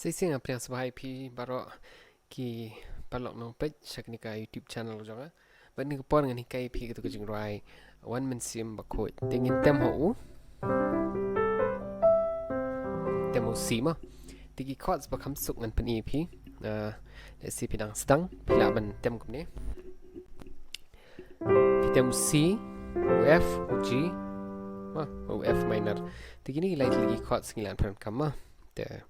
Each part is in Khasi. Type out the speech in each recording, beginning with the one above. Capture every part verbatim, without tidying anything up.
Te shisien nga pdiang sngewbha ïa phi baroh ki paralok nongpeit sha kane ka YouTube channel jong nga. Bad kane ka por ngan hikai ïa phi katu ka jingrwai Wan Mynsiem Bakhuid. Te ngin tem ha u, tem u C mo. Te ki chords ba kham suk ngan pyni ïa phi. Ah, let's see, phi dang sdang, phi lah ban tem kumne. Phi tem u C, u F, u G, ah, u F minor. Te kine ki lai tylli ki chords ngi lah ban pyndonkam mo. Te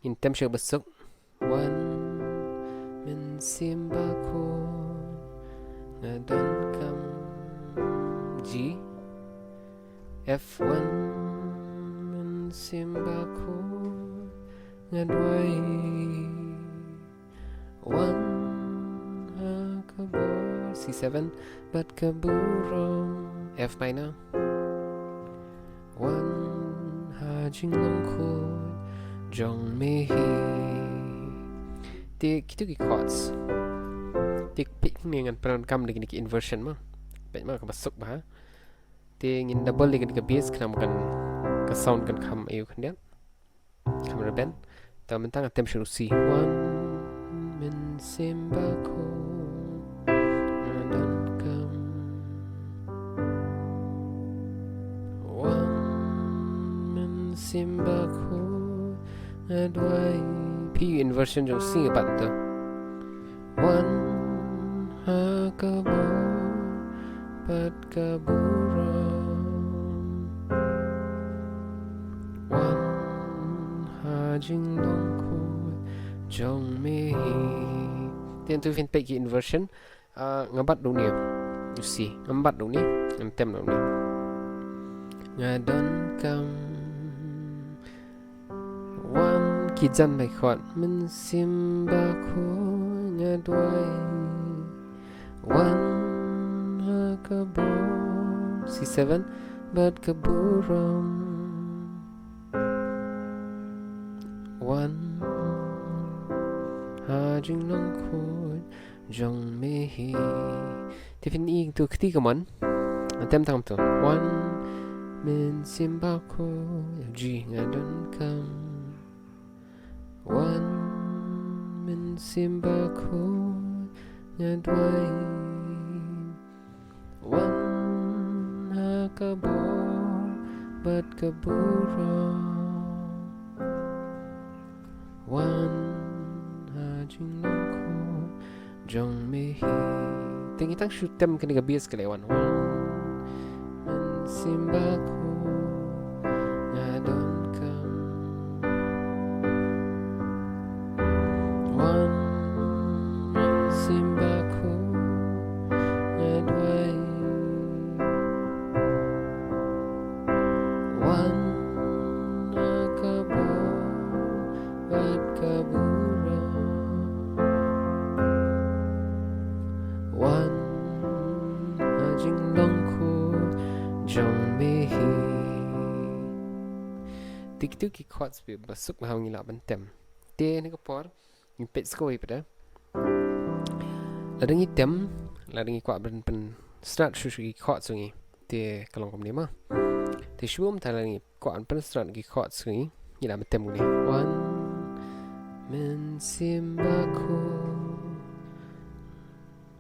ngin tem sha ba suk. Wan Mynsiem Bakhuid, nga donkam. G, F one, Mynsiem Bakhuid, nga duwai. Wan ha ka bor, C seven, bad ka burom, F minor. Wan ha jinglong khuid jong me hi. Te kitu ki chords. Te peit kumne, ngan pyndonkam da kine ki inversion mo. Peit mo, kaba suk bha. Te ngin double ïa kane ka bass khnang ba kan, ka sound kan kham ïa u khyndiat. Kham rben. Te mynta nga tem sha u C. Wan Mynsiem Bakhuid, nga donkam. Wan Mynsiem Bakhuid, nga duwai. Phi inversion jong u C nga pat to. Wan ha ka bor bad ka burom. Wan ha jinglong khuid jong me hi. Te to phin peit ki inversion. Ah, nga bat da une. U C, nga bat da une. Nga tem da une. Nga donkam. Wan ki jan lai chord. Mynsiem Bakhuid, nga duwai. Wan ha ka bor, C seven, bad ka burom. Wan ha jinglong khuid jong me hi. Te phin i to kti ka mon. Nga tem tang to. Wan Mynsiem Bakhuid, G, nga donkam. Wan Mynsiem Bakhuid, nga duwai. Wan ha ka bor bad ka burom. Wan ha jinglong khuid jong me hi. Te ngi tang shu tem kane ka bass ka leh wan. Wan Mynsiem Bakhuid, nga donkam. Wan Mynsiem Bakhuid, nga duwai. Wan ha ka bor bad ka burom. Wan ha jinglong khuid jong me hi. Te kitu ki chords ba suk bha ngi lah ban tem. Te ha kane ka por ngin peit shuh ïa phi te. Lada ngi tem, lada ngi kwah ban pynsnat shuh shuh ki chords jong ngi, te ka long kumne mo. Te shuwa mynta lada ngi kwah ban pynsnat ki chords jong ngi, ngi lah ban tem kumne. Wan Mynsiem Bakhuid.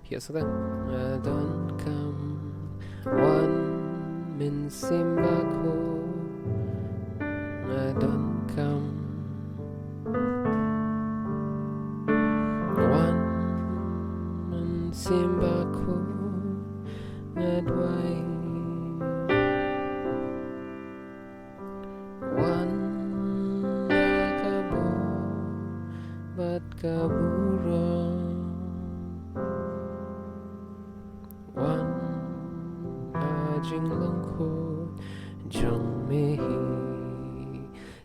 Phi ïohsngew te? Nga donkam. Wan Mynsiem Bakhuid, nga donkam. Wan Mynsiem Bakhuid, nga duwai. Wan ha ka bor bad ka burom. Wan ha jinglong khuid jong me hi.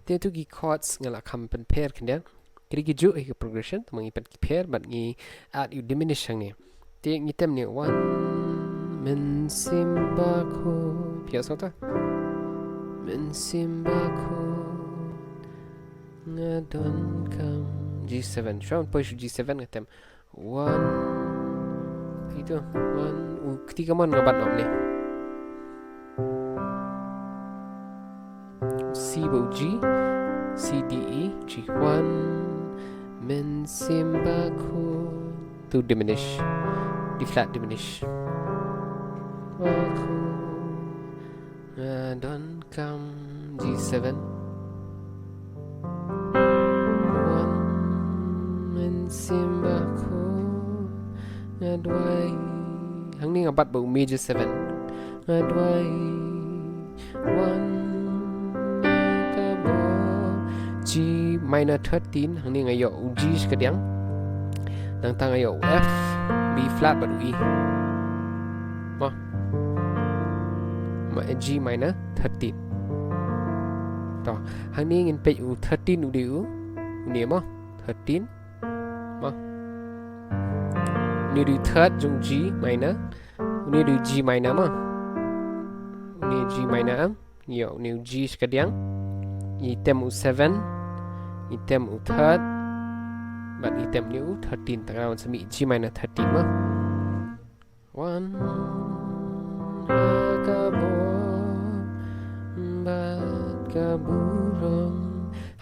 Te tu ki chords nga la kham pynpher khyndiat. Ki dei ki juh hi ka progression, tang ma ngi pynpher bad ngi add ïa u diminish hangne. Te ngi tem ne, wan Mynsiem Bakhuid. Phi ïohsngew te? Mynsiem Bakhuid, nga donkam. G seven. Shuwa ban poi sha G seven nga tem. Wan. Ito, wan. U kti kamon nga bat noh ne. C bad u G. C, D, E, G. Wan Mynsiem Bakhuid. Tu diminish. D flat diminish. Bakhuid. Nga donkam G seven. Wan Mynsiem Bakhuid. Nga duwai. Hangne nga bat bad u major seven. Nga duwai. Wan. Nga ka bor. G minor thirteen. Hangne nga ïoh u G shakadiang. Nangta nga ïoh u F, B flat bad u E. Mo. Ma G minor thirteen. To, hangne ngin peit u thirteen u dei u. Une mo, thirteen. Mo. Une u dei u third jong G minor. Une u dei u G minor mo. Une u G minor em. Ïoh, une u G shakadiang. Ngi tem u seven. Ngi tem u third. Bad ngi tem une u thirteen. Tang wan sa mih G minor thirteen mo. Wan ha ka bor bad ka burom.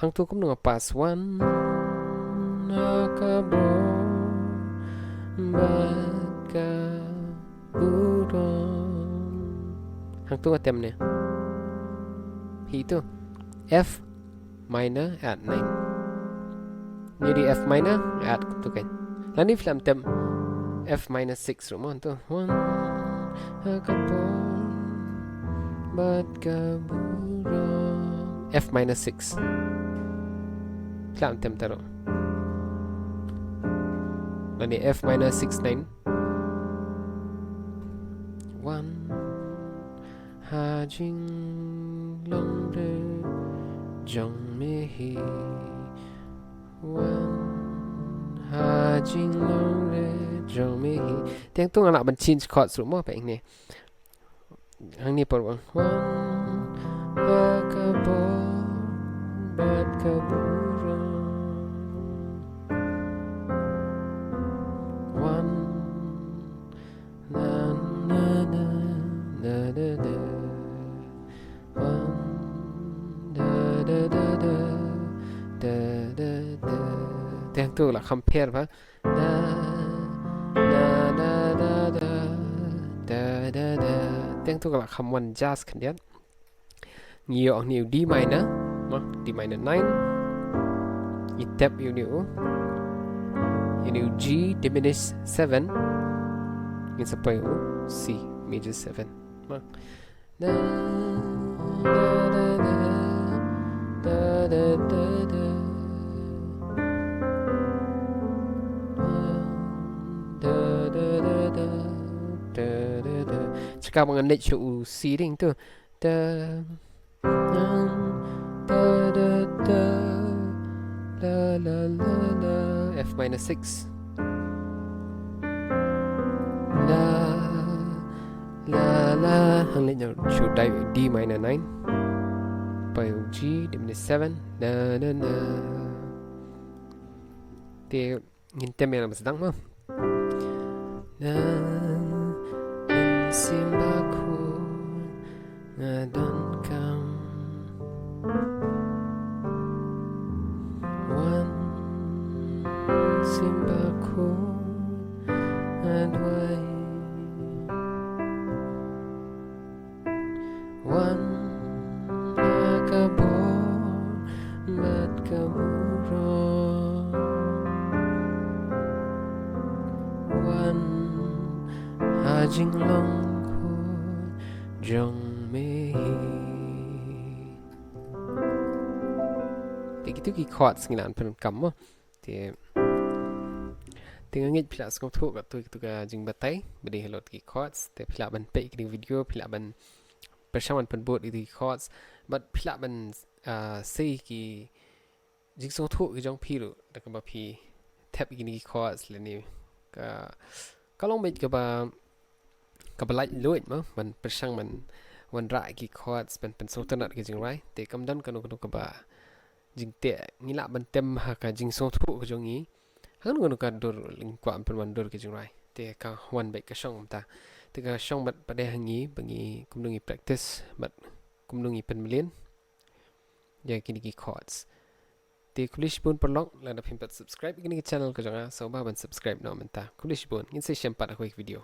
Hangtu kumno nga pass? Wan ha ka bor bad ka burom. Hangtu nga tem ne. Hi tu. F minor add nine. Ngi dei F minor add tu kan. Lane phi lah ban tem F minor six ruh mo tu. Wan ha ka bor bad ka burom. F minor six. Phi lah ban tem tang ruh. Lane F minor six nine. Wan ha jinglong re jong me hi. Wan ha jinglong re jong me hi. Te hangtu nga lah ban change chords ruh mo, peit hangne. Hangne pat wan. Wan ha ka bor bad ka burom. Wan. Na, na, na, na, na, na. Wan, da, da, da, da, da, da, da. Te hangtu lah kham pher bha. Na, na, na, na, da, da, da, da. Te hangtu lah kham wan jazz khyndiat. Ngi ïoh une u D minor, mo, D minor nine. Ngi tep ïa une u, une u G diminished seven. Ngin sa poi u C major seven. Mo. Da, da, da, da, da, da, da. Da, da, da, da, da, da, da. Shikha ba ngan leit sha u C ring tu. Da, da, da, da, la, la, la, la. F minor six. La, la, la. Hangne ïa shu dei D minor nine. Poi G diminished seven. Na, na, na. Te ngin tem ïa kane ba sdang mo. Na, mynsiem bakhuid nga donkam. Wan, mynsiem bakhuid nga duwai. Wan ha ka bor bad ka burom. Wan ha jinglong khuid jong me hi. Te kitu ki chords ngi lah ban pyndonkam mo. Te, te nga ngeit phi lah sngewthuh katto katne ka jingbatai ba dei halor ki chords. Te phi lah ban peit kine ki video, phi lah ban pyrshang ban pynbud ïa ki chords. Bad phi lah ban, ah, sei ki jingsngewthuh ki jong phi ruh da kaba phi thep ïa kine ki chords lane ka, ka long beit kaba, kaba laitluid mo ban pyrshang ban wanrah ïa ki chords ban pynsngewtynnat ïa ki jingrwai. Te kam don kano kano kaba jingteh, ngi lah ban tem ha ka jingsngewthuh ka jong ngi. Ha kano kano ka dur ngi kwah ban pynwandur ki jingrwai. Te ka wan beit ka shong kumta. Te ka shong bad pat de ha ngi ba ngi kumno ngi practice bad kumno ngi pynmlien ïa kine ki chords. Te khublei shibun paralok, lada phim pat subscribe ïa kane ka channel ka jong nga, sngewbha ban subscribe noh mynta. Khublei shibun, ngin sa ïashem pat ha kawei ka video.